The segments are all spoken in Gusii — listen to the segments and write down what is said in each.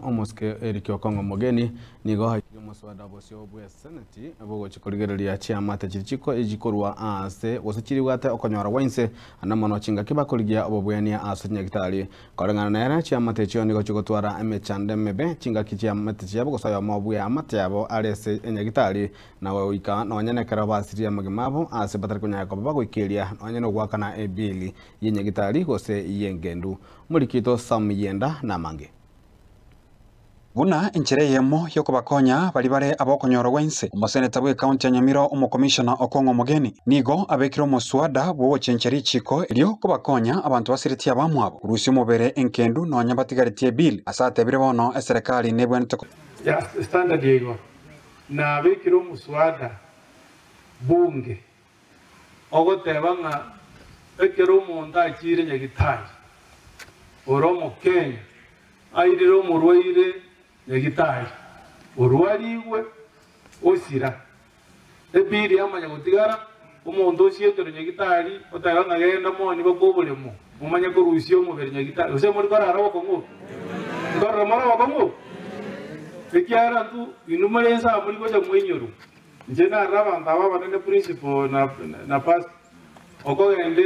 Omosike Eric Okong'o Mogeni nigo aikirie omoswada bosio bw'eseneti bogochia korigereria chiamate chiria chiko chikorwa aase gose chiribwate okonyora gwa inse ande mono chingaki bakorigia obobwenia ase chinyagitari. Koreng'ana nere, chiamate echio nigo chigotwara emechando emebe chingaki chiamate chiabo gose oyomo bw'eamate yabo are ase enyagitari na goika nonya nekero basirie amagima abo aase batari konyara koba bagoikeria nonya nogoakana ebili y'enyagitari gose y'engendu. Omoriki oito Sam Yenda namange. Buna enchera eyemo y'okobakonya baria bare ab'okonyorwa gwa inse, omoseneta bw'ekaunti ya Nyamira omokomishona Okong'o Omogeni nigo abekire omoswada bw'ogochenchia richiko erio kobakonya abanto basiretie abamwabo korusia omobere enkendu nonya batigaretie ebill ase atebire bono eserekari nebwenerete Ya standard ya igoro, nabekire omoswada bunge ogoteba ng'a ekero omonto achiire nyagitari ore Omokenya airire omorwaire nyagitari orwarigwe osira, ebill yamanya gotigara, omonto osiekerwe nyagitari oteba ng'a genda moni baka oboremo momanye korusia omobere nyagitari, gose mori korara obokong'u obo? Nkorora more obokong'u obo? Ekiagera intwe inwe more inse aa mori gocha mwainyorwa. Inche narore abanto aba abanene principal na na pastor okogenda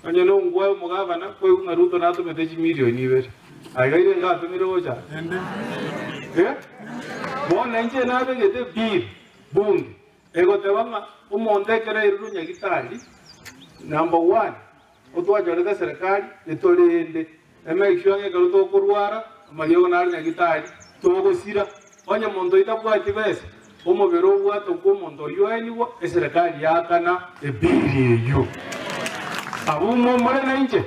onye nongwae omogavana koigwa ng'a Ruto natomete chimilioni ibere aiga ire ngatomire gocha eh bono inche nabegete bill bunge egoteba ng'a omonto ekero airurwe nyagitari number one otwachorete eserekari etorende emake sure ng'a ekero tokorwara amariogo nare nyagitari togosira onye monto oyio tabwati besa omobere obwate okwo omonto oyio oenigwa eserekari yaakana ebili eyio abwo momore nainche.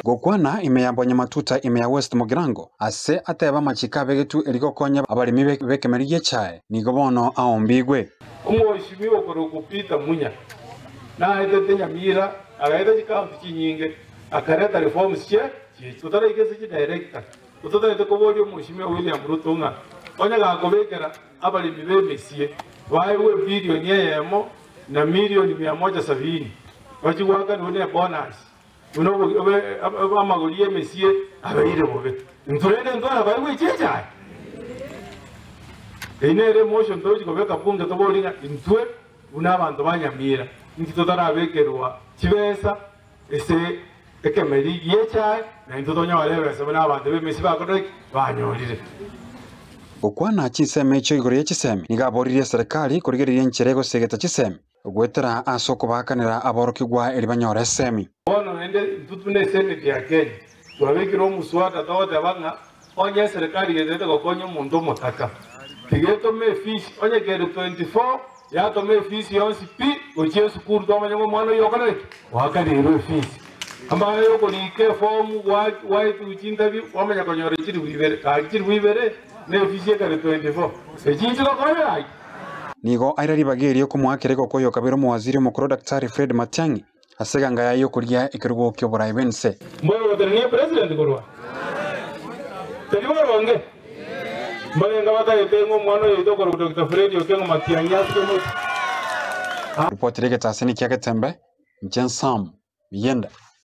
Gokwana ime ya Bonyamatuta ime ya West Mugirango, ase ateba amachiko abegetwe erio gokonya abaremi b'ekemeri gi'echae, nigo bono aombigwe. Omoishimi okorokwa Peter Munya naetete Nyamira agaeta chikaunti chinyinge akareta reforms chie chiaito. Totaraika ase chidirector, totagete koboria omoishimi William Ruto ng'a onye gakobekera abaremi b'emesie baegwe ebilioni eyemo na milioni mia moja sabini bachie goakanigwa ne bonus buna amagori y'emesie abeire bobe. Intwe rende ntwara baegwe echi echae? Eyio nere emotion togochia kobeka bunge toborie ng'a intwe buna abanto ba Nyamira inki totarabekerwa chibesa ase ekemeri gi'echae na intwe tonyore ebesa buna abanto b'emesie bakorire ki? Banyorire. Gokwana chinsemo echio igoro ye chisemi, nigo aboririe eserekari korigereria enchera egosegeta chisemi goetera ase okobaakanera aborokigwa erio banyore esemi. Bono naende intwe buna eseneti ya Kenya twabekire omuswada togoteba ng'a onye eserekari getete gokonya omonto omotaka tiga etome efees onye kere 24 yatoma efees yonsi pi gochia esukuru twamanya ng'a omwana oyio okorire ki? Oakaneirwe efees. Amang'ana yokorika efomu gwaetigwe chinterview kwamanya konyora chilifu ibere gaki chilifu ibere ne efees ekare 24 echi nchigokonya gaki? Nigo aira ribaga erio komoakera egoko y'okabere omowaziri omokoro Daktari Fred Matiang'i ase eganga yaye y'okoria ekerubo ki'oborai bw'ense. Mbogoteranie president korwa teri boronge? Mbarenge batagete ng'a omwana oyoito okorokwa Doctor Fred Okengo Matiang'i asike motwe. Ripoti ri'egetasini kia Getembe, Inche Sam Miyenda.